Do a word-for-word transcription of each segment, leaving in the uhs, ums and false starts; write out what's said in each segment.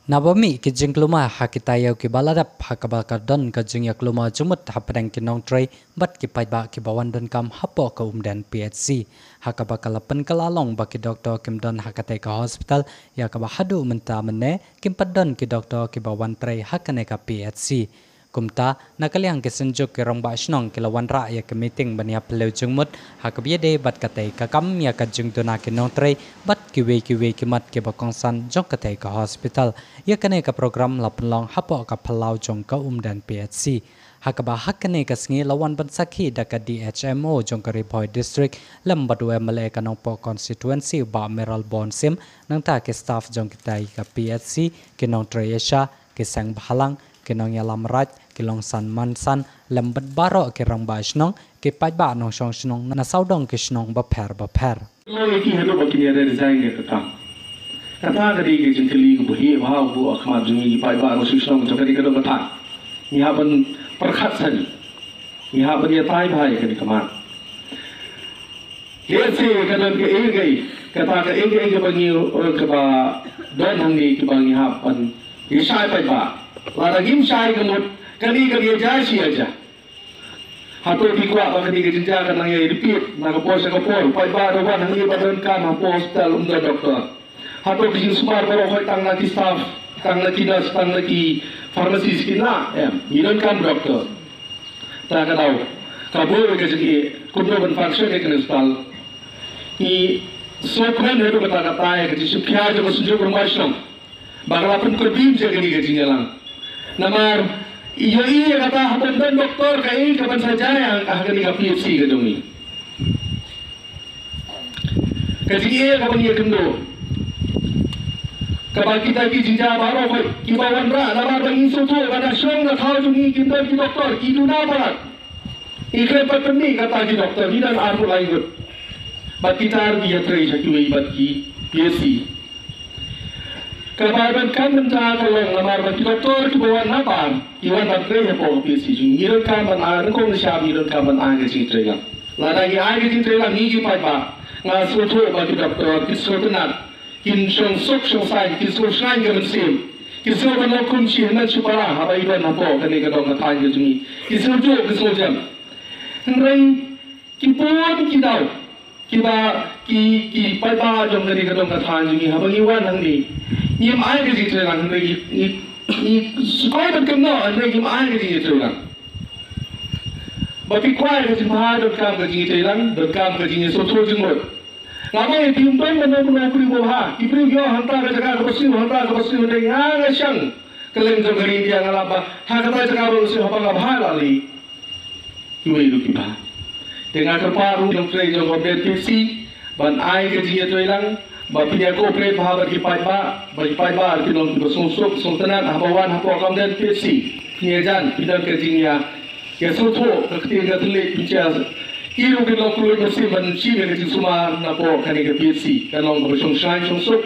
Naba mih ki jingkulmar ha ki taïew kiba la dep, ha kaba ka don ka jingïakulmar jingmut hapdeng ki nongtrei bad ki paidbah kiba wan donkam hapoh ka Umden P H C, ha kaba ka la pynkylla long ba ki doktor kim don ha katei ka hospital, ïa kaba haduh mynta mynne kim pat don ki doktor kiba wan trei ha kane ka P H C. Kumta, na ka liang ki Synjuk ki Rangbah Shnong ki la wanrah ïa ka meeting ban ïa phylliew jingmut ha kaba ïadei bad katei ka kam, ïa ka jingduna ki nongtrei bad kiwei kiwei ki mat kiba kongsan jong katei ka hospital. Ïa kane ka program la pynlong hapoh ka phyllaw jong ka Umden P H C, ha kaba ha kane ka sngi la wan ban sakhi da ka D H M O jong ka Ri Bhoi District lem bad u M L A ka Nongpoh Constituency, Bah Mayralborn Syiem, nangta ki staff jong katei ka P H C, ki nongtrei ASHA, ki seng bhalang, ki nongïalam raij, ki longsan mansan, lem bad baroh ki rangbah shnong, ki paidbah nongshong shnong na sawdong ki shnong bapher bapher. Lo ïa ki haduh ba kin ïa resign ïa ka kam. Kata ka dei ka jingkylli kaba heh bha ba ha khmat jong ngi ki paidbah nongshong shnong jong ka dei ka dong ka thaiñ. Ngi hap ban pyrkhat sani. Ngi hap ban ïatai bha ïa kane ka mat. Lehse ka don kaei kaei, kata kaei kaei kaba ngi, eh, kaba don hangne kiba ngi hap ban ïa shai paidbah. Lada ngim shai ka mut, kane ka ïa jia shi ïa jia. Hato phi kwah ba kane ka jingjia kan nang ïa repeat na ka por sha ka por, paidbah da wan hangne ba donkam hapoh hospital ym don doktor? Hato ki jingsumar baroh khoit tang na ki staff, tang na ki nurse, tang na ki pharmacist ki na, em, ngi donkam doktor. Ta ka daw, ka bor ka jingeh, kumno ban function ïa kane ka hospital. Ngi sngewkmen haduh katta katta ïa ka jingshim khia jong ka Synjuk Rangbah Shnong ba ka la pynkordit ïa kane ka jingïalang. Namar ïa, ïa kata haba ym don doktor kaei kaban sa jia ha kane ka P H C ka jong ngi. Ka jingeh kaba ngi ïakynduh, kaba kita ki jingjia baroh kiba wanrah, namar ba ngi sngewthuh ba na shnong na thaw jong ngi kim don ki doktor, ki duna palat. Ngi khlem pat pynmih kata ki doktor, ngi don arphew lai ngut. Bad kita ruh ki ïatrei sha kiwei pat ki P H C. Kaba donkam mynta ka long namar ba ki doktor kiba wan nabar ki wan ban trei hapoh ka P H C jong ngi. Ngi donkam ban ai, nyngkong nyngshap ngi donkam ban ai ka jingtreilang. Lada ngi ai ka jingtreilang, ngi ki paidbah, nga sngewthuh ba ki doktor kin sngewtynnat, kin shong suk shong saiñ, kin sngewshngaiñ ka mynsiem, kin sngew ban long kum shi hynmen shi para haba ki don hapoh kane ka dong ka thaiñ ka jong ngi. Kin sngewthuh, kin sngewjem. Hynrei ki bun ki daw kiba ki, ki paidbah jong kane ka dong ka thaiñ jong ngi, haba ngi wan hangne, ngim ai ka jingtreilang, hynrei ngi, ngi, ngi sngewkmen ban kynnoh, hynrei ngim ai ka jingtreilang. Ba phi kwah ka jingbha, donkam ka jingtreilang, donkam ka jingsngewthuh jingmut. Nga ong ïa phi, ym don mano mano u briew uba bha. Ki briew ïoh hangta ka jaka kaba sniew, hangta kaba sniew, hynrei nga, nga shang kylleng jong ka ri India, nga lap ba ha kata ka jaka kaba sniew haba nga bha la lei. Kiwei ruh ki bha. Te nga kyrpad ruh ïa ki nongtrei jong ka P H C ban ai ka jingïatreilang, ba phin ïa cooperate bha bad ki paidbah, ba ki paidbah kin long kiba sngewsuk sngewtynnat haba wan hapoh ka Umden P H C. Phin ïa jan, phin don ka jingïa, ïa sngewthuh ka ktien ka thylliej, phin ïa, ki ruh kin long kloi mynsiem ban shim ïa ka jingsumar napoh kane ka P H C. Kan long kaba shongshngaiñ shongsuk.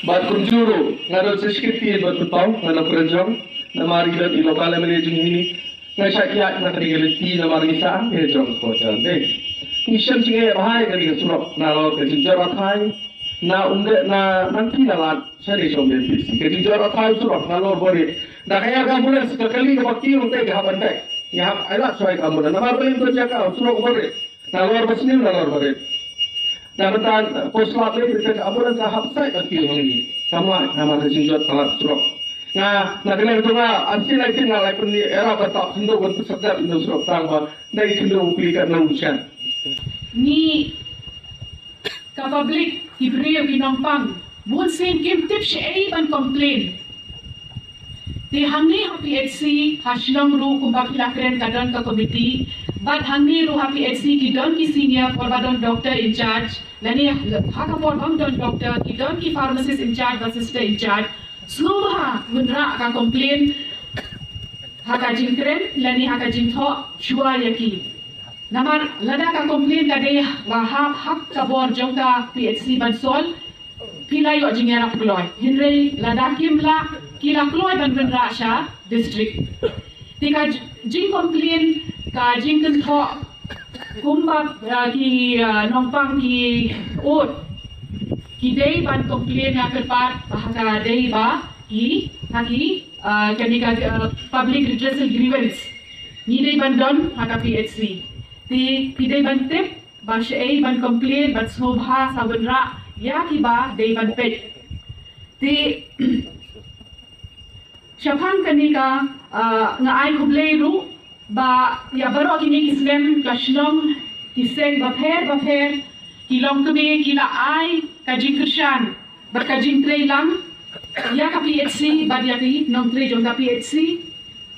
Bad kumjuh ruh nga don sa shi kyntien ban pynpaw, nga nongkren jong, namar i don i local M L A jong ngi. Nga shait ïaid na kane ka lynti namar ngi sah, ngi jrong ko jan dei. Ngi shem jingeh bha ïa kane ka surok, nalor ka jingjot rathai na Umden, na Nangta na Lad shane sha Umden P H C. Ka jingjot rathai surok nalor barit. Da ka ïar ka ambulance ka kali kaba kiew te ka hap ban bek. Ngi hap ailad shuwa ïa ka ambulance namar ba ym don jaka, surok barit. Nalor ba sniew nalor barit. Na bynta post lad lei te ka ambulance ka hap sait ban kiew hangne. Kam lah namar ka jingjot palat surok. Nga, na ka liang jong nga, ar sien lai sien nga la pynïarap ba tah khyndew ban pynsakdap ïa u surok tang ba dei khyndew u pli katno u shen. Ngi ka public, ki briew, ki nongpang, bun sien kim tip shaei ban complain. Te hangne ha P H C, ha shnong ruh kumba phi la kren ka don ka committee, bad hangne ruh ha P H C ki don ki senior, por ba don doctor in charge, lane ha ka por bym don doctor, ki don ki pharmacist in charge bad sister in charge. Sngewbha wanrah ka complain ha ka jingkren lane ha ka jingthoh shuwa ïa ki. Namar lada ka complain ka dei ba hap ha ka bor jong ka P H C ban solve, phi la ïoh jingïarap kloi. Hynrei lada kim lah, ki la kloi ban wanrah sha district. Te ka j-, jingcomplain, ka jingkynthoh, kumba, ah, ki, ah, nongpang ki ud, ki dei ban complain, nga kyrpad ba ha ka dei ba Ki, ha ki, ah, kane ka, ah, public redressal grievance. Ngi dei ban don ha ka P H C. Te phi dei ban tip ba shaei ban complain, ban sngewbha sa ban rah ïa kiba dei ban peit. Te shaphang kane ka, ah, nga ai khublei ruh ba ïa baroh kine ki snem ka shnong, ki seng bapher bapher, ki longkmie ki la ai ka jingkyrshan bad ka jingtrei lang ïa ka P H C bad ïa ki nongtrei jong ka P H C.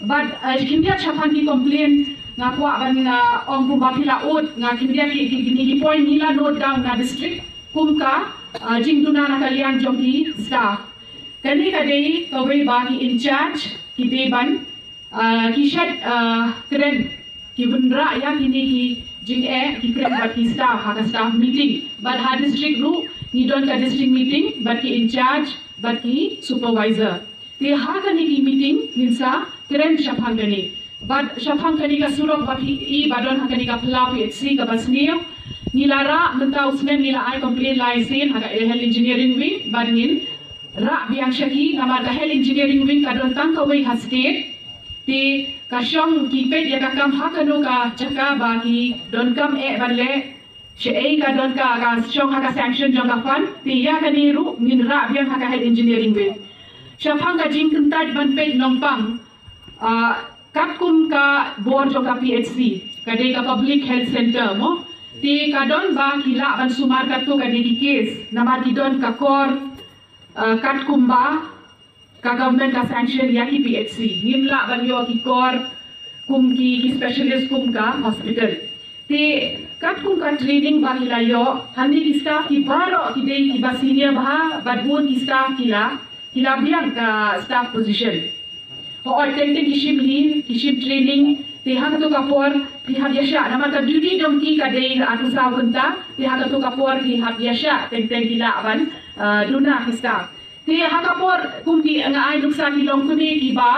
Bad, eh, khyndiat shaphang ki complain, nga kwah ban, eh, ong kumba phi la ud, nga khyndiat ki, ki, ki, ki point ngi la note down na district kum ka, eh, jingduna na ka liang jong ki staff. Kane ka dei kawei ba ki in charge ki dei ban, eh, ki shet, eh, kren, ki ban rah ïa kine ki jingeh, ki kren bad ki staff ha ka staff meeting. Bad ha district ruh ngi don ka district meeting bad ki in charge bad ki supervisor. Te ha kane ki meeting ngin sa kren shaphang kane. Bad shaphang kane ka surok ba phi i ba don ha kane ka phyllaw P H C kaba sniew, ngi la rah mynta u snem, ngi la ai complain lai sien ha ka health engineering wing bad ngin rah biang sha ki, namar ka health engineering wing ka don tang kawei ha state. Te ka shong ki peit ïa ka kam ha kano ka jaka ba ki donkam eh ban leh. Shaei ka don ka, ka shong ha ka sanction jong ka fund, te ïa kane ruh ngin rah biang ha ka health engineering wing. Shaphang ka jingkyntait ban peit nongpang, ah, katkum ka bor jong ka P H C, ka dei ka public health center mo. Te ka don ba ki lah ban sumar katto katne ki case, namar ki don ka kor, ah, katkum ba ka government ka sanction ïa ki P H C. Ngim lah ban ïoh ki kor kum ki, ki specialist kum ka hospital. Te katkum ka training ba ki la ïoh, hangne ki staff ki baroh ki dei kiba senior bha, bad bun ki staff ki la, ki la biang ka staff position. Hooid, teng teng ki shim leave, ki shim training, te ha kato ka por phi hap ïa shah, namar ka duty jong ki ka dei arphew saw kynta, te ha kato ka por phi hap ïa shah, teng teng ki lah ban, ah, duna ki staff. Te ha ka por kum ki nga ai nuksa ki longkmie kiba,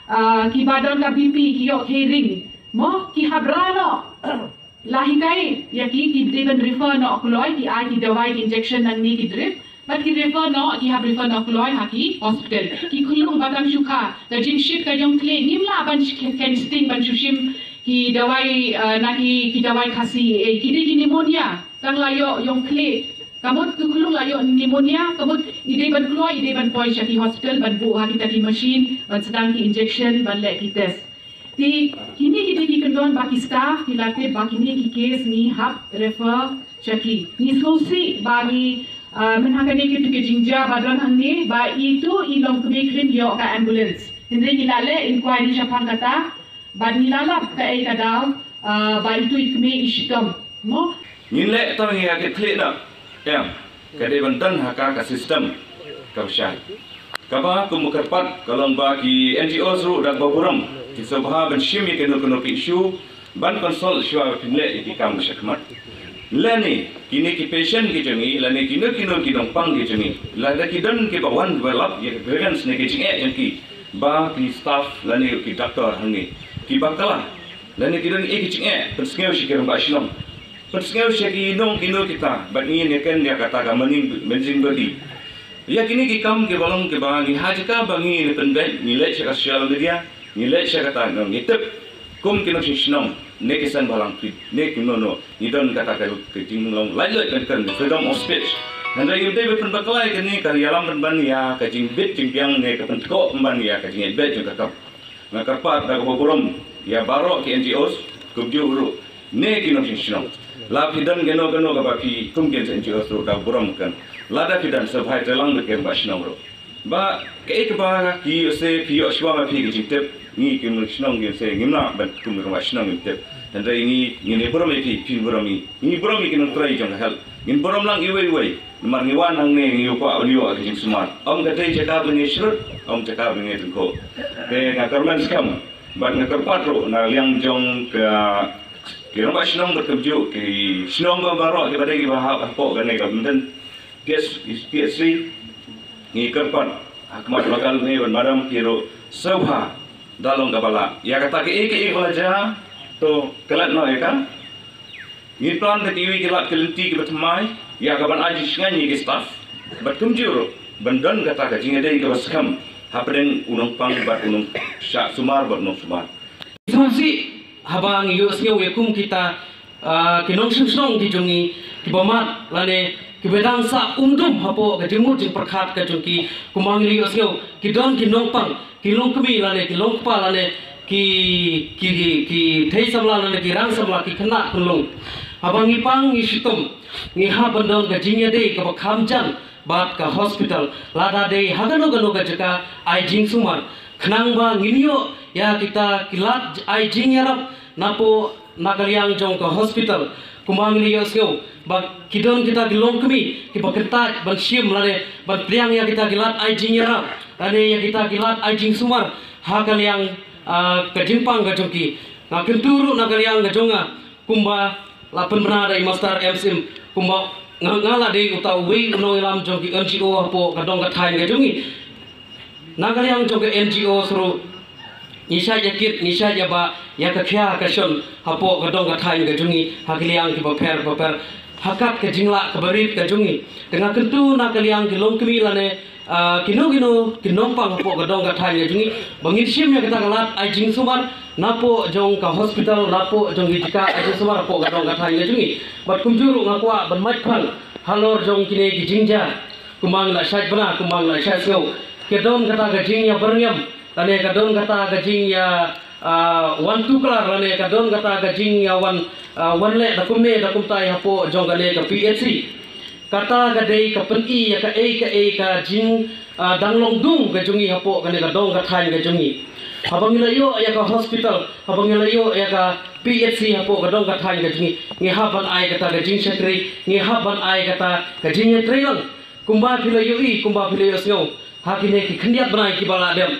ah, kiba don ka B P ki ïoh khein ring. Mo ki hap rah noh. La hikai ïa ki, ki dei ban refer noh kloi, ki ai ki dawai, ki injection nangne, ki drip. Bad ki refer noh, ki hap refer noh kloi ha ki hospital. Ki khunlung ba tang shu kha, ka jingshit ka jong khlieh, ngim lah ban sh-, kheiñ sting ban shu shim ki dawai, ah, na ki, ki dawai Khasi, eh, ki dei ki pneumonia. Tang la ïoh jong khlieh. Ka mut ki khunlung la ïoh pneumonia, ka mut i dei ban kloi, i dei ban poi sha ki hospital, ban buh ha kita ki machine, ban sdang ki injection, ban leh ki test. Te kine ki dei ki kyndon ba ki staff ki la tip ba kine ki case ngi hap refer sha ki. Ngi sngewsih ba ngi, ah, mynta kane kito ki jingjia ba don hangne, ba itu i longkmie khlem ïoh ka ambulance. Hynrei ngi la leh inquiry shaphang kata, bad ngi la lap kaei ka daw, ah, ba itu i kmie i shitom. Mo? Ngin leh tang ïa ka khlieh na. Em, ka dei ban don ha ka, ka system kaba shai. Kaba kum u kyrpad ka long ba ki N G Os ruh da kaba burom ki sngewbha ban shim ïa kano kano ki issue, ban consult shuwa ba phin leh ïa ki kam shakhmat. Lane kine ki patient ki jong ngi, lane kino kino ki nongpang ki jong ngi, lada ki don kiba wan ba lap ïa ka grievance ne ki jingeh jong ki ba ki staff lane ki doctor hangne kiba kylla, lane ki don ïa ki jingeh, pynsngew sha ki rangbah shnong, pynsngew sha kino kino kita, bad ngin ïakhun ïa kata ka managing, managing body. Ïa kine ki kam kiba long kiba ngi, ha jaka ba ngin pynbeit, ngi leit sha ka social media, ngi leit sha kata, ngi tip kum ki nongshong shnong ne ki seng bhalang, ne kino kino, ngi don kata ka, ka jinglong laitluid, kan, kan freedom of speech. Hynrei ngim dei ban pynbakla ïa kane, ka ïalam pynban ïa ka jingbit jingbiang ne ka pynkoh pynban ïa ka jingïaid beit jong ka kam. Nga kyrpad da kaba burom ïa baroh ki N G Os, kumjuh ruh ne ki nongshong shnong. La phi don kano kano kaba phi kum ki N G Os ruh da burom kan. Lada phi don, sngewbha trei lang bad ki rangbah shnong ruh. Ba kaei kaba ki ïoh se, phi ïoh shuwa ma phi ki jingtip, ngi ki nongshong shnong ngin se, ngim lah ban kum ki rangbah shnong ngin tip. Hynrei ngi, ngin ïa burom ïa phi, phin burom ïa ngi. Ngi burom ïa ki nongtrei jong ka health. Ngin burom lang iwei iwei. Namar ngi wan hangne ngi kwah ban ïoh ka jingsumar. Ym ka dei jaka ba ngi shrut, ym jaka ba ngi tyngkhuh. Te nga kyrmen skhem bad nga kyrpad ruh na liang jong ka, ki rangbah shnong bad kumjuh ki shnong baroh kiba dei kiba hap hapoh kane ka bynta P H C, P H C, ngi kyrpad ha khmat local ne ban madam ki ruh sngewbha da long kaba lah. Ïa kata kaei kaei ba la jia to klet noh ïa ka. Ngin plan da kiwei ki lad ki lynti kiba thymmai ïa ka ban ai jingshngaiñ ïa ki staff. Bad kumjuh ruh ban don kata ka jingïadei kaba skhem hapdeng u nongpang bad u nongshah sumar bad u nongsumar. Sngewsih haba ngi ïohsngew ïa kum kita, ah, ki nongshong shnong ki jong ngi kiba mad lane kiba dang sah umdum hapoh ka jingmut jingpyrkhat ka jong ki, kumba ngi la ïohsngew ki don ki nongpang, ki longkmie lane ki longkpa lane ki, ki, ki, ki thei samla lane ki rang samla, ki khynnah khunlung. Haba ngi pang ngi shitom, ngi hap ban don ka jingïadei kaba kham jan bad ka hospital, lada dei ha kano kano ka jaka ai jingsumar, khnang ba ngin ïoh ïa kita ki lad ai jingïarap napoh na ka liang jong ka hospital. Kumba ngi la ïohsngew ba ki don kita ki longkmie kiba kyntait ban shim lane ban pdiang ïa kita ki lad ai jingïarap lane ïa kita ki lad ai jingsumar ha ka liang, ah, ka jingpang ka jong ki. Nga kyntu ruh na ka liang ka jong nga, kumba la pynbna da i Master M Sim, kumba nga, nga la dei uta uwei u nongïalam jong ki N G O hapoh ka dong ka thaiñ ka jong ngi. Na ka liang jong ka N G O ruh, ngi shait ïa kit, ngi shait ïa ba ïa ka khia ka shon hapoh ka dong ka thaiñ ka jong ngi ha ki liang kiba pher ba pher, ha kat ka jingleh kaba rit ka jong ngi. Te nga kyntu na ka liang ki longkmie lane, ah, kino kino ki nongpang hapoh ka dong ka thaiñ ka jong ngi, ba ngin shim ïa kata ka lad ai jingsumar napoh jong ka hospital, napoh jong ki jaka ai jingsumar hapoh ka dong ka thaiñ ka jong ngi. Bad kumjuh ruh nga kwah ban mait phang halor jong kine ki jingjia, kumba ngi la shait bna, kumba ngi la shait sngew, ka don kata ka jingïabyrngem lane ka don kata ka jingïa, ah, wan tuklar lane ka don kata ka jingïawan, ah, wan leh da kumne da kumtai hapoh jong kane ka P H C. Kata ka dei ka pyni ïa kaei kaei ka jing, ah, dang long dung ka jong ngi hapoh kane ka dong ka thaiñ ka jong ngi. Haba ngi la ïoh ïa ka hospital, haba ngi la ïoh ïa ka P H C hapoh ka dong ka thaiñ ka jong ngi, ngi hap ban ai kata ka jingshakri, ngi hap ban ai kata ka jingïatreilang. Kumba phi la ïohi, kumba phi la ïohsngew ha kine ki khyndiat bnai kiba la dep.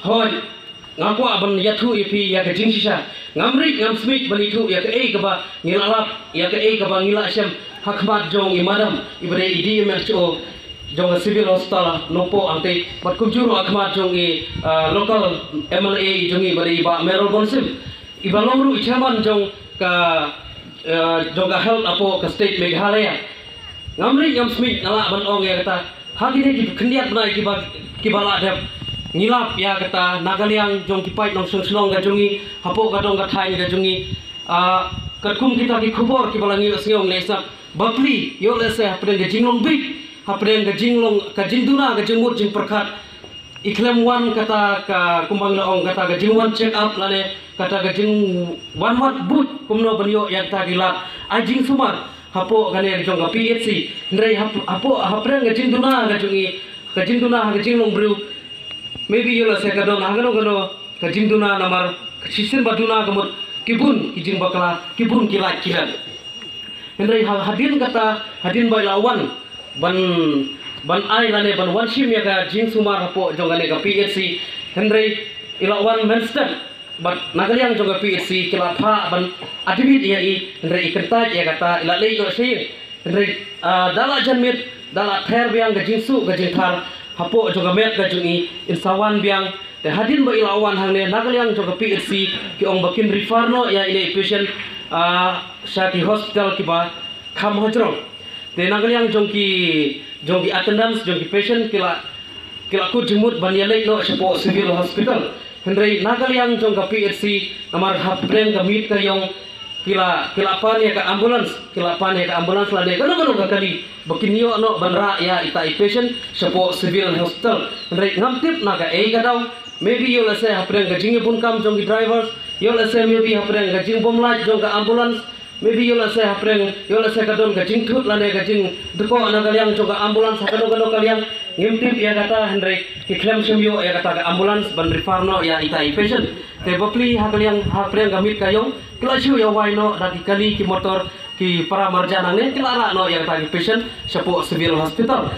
Hooid, nga kwah ban ïathuh ïa phi ïa ka jingshisha. Ngam rit ngam smit ban ïathuh ïa kaei kaba ngi la lap, ïa kaei kaba ngi la shem ha khmat jong i madam iba dei i D M H O jong ka Civil Hospital Nongpoh Angtei, bad kumjuh ruh ha khmat jong i, ah, local M L A i jong ngi ba dei i Bah Mayralborn Sym, iba long ruh i chairman jong ka, eh, jong ka health hapoh ka state Meghalaya. Ngam rit ngam smit nga lah ban ong ïa kata, ha kine ki khyndiat bnai kiba, kiba la dep, ngi lap ïa kata na ka liang jong ki paid nongshong shnong ka jong ngi hapoh ka dong ka thaiñ ka jong ngi. Ah, katkum kita ki khubor kiba la ngi ïohsngew, ngi la ïohsngew bapli, ïoh lehse hapdeng ka jinglong bit, hapdeng ka jinglong, ka jingduna, ka jingmut jingpyrkhat, i khlem wan kata ka, kumba ngi la ong, kata ka jingwan check up lane kata ka jingwan wad buit kumno ban ïoh ïa kata ki lad ai jingsumar hapoh kane ka jong ka P H C. Hynrei hap-, hapoh, hapdeng ka jingduna ka jong ngi, ka jingduna ha ka jinglong briew, maybe ïoh lehse ka don ha kano kano ka jingduna namar ka shisien ba duna ka mut ki bun ki jingbakla, ki bun ki lait ki lait. Hynrei ha-, hadien kata, hadien ba i la wan ban, ban ai lane ban wan shim ïa ka jingsumar hapoh jong kane ka P H C, hynrei i la wan mynstep bad na ka liang jong ka P H C ki la phah ban admit ïa i, hynrei i kyntait ïa kata, i la leit noh sha ïing. Hynrei, ah, da la jan miet, da la ther biang ka jingsuh ka jingthar hapoh jong ka met ka jong i, in sa wan biang. Te hadien ba i la wan hangne na ka liang jong ka P H C ki ong ba kin refer noh ïa ine i patient, ah, sha ki hospital kiba kham hajrong. Te na ka liang jong ki, jong ki attendants, jong ki patient ki la, ki la kut jingmut ban ïaleit noh shapoh Civil Hospital. Hynrei na ka liang jong ka P H C, namar hapdeng ka miet ka ïong, ki la, ki la pan ïa ka ambulance, ki la pan ïa ka ambulance lane kano kano ka kali ba kin ïoh noh ban rah ïa ita i patient shapoh Civil Hospital. Hynrei ngam tip na kaei ka daw, maybe ïoh lehse hapdeng ka jingïabunkam jong ki drivers, ïoh lehse maybe hapdeng ka jingbymlait jong ka ambulance, maybe ïoh lehse hapdeng, ïoh lehse ka don ka jingthut lane ka jingdkoh na ka liang jong ka ambulance ha kano kano ka liang, ngim tip ïa kata, hynrei ki khlem shym ïoh ïa kata ka ambulance ban refer noh ïa ita i patient. Te bapli ha ka liang, hapdeng ka miet ka ïong, ki la shu ïawai noh da ki kali, ki motor, ki para marjan hangne, ki la rah noh ïa kata ki patient shapoh Civil Hospital.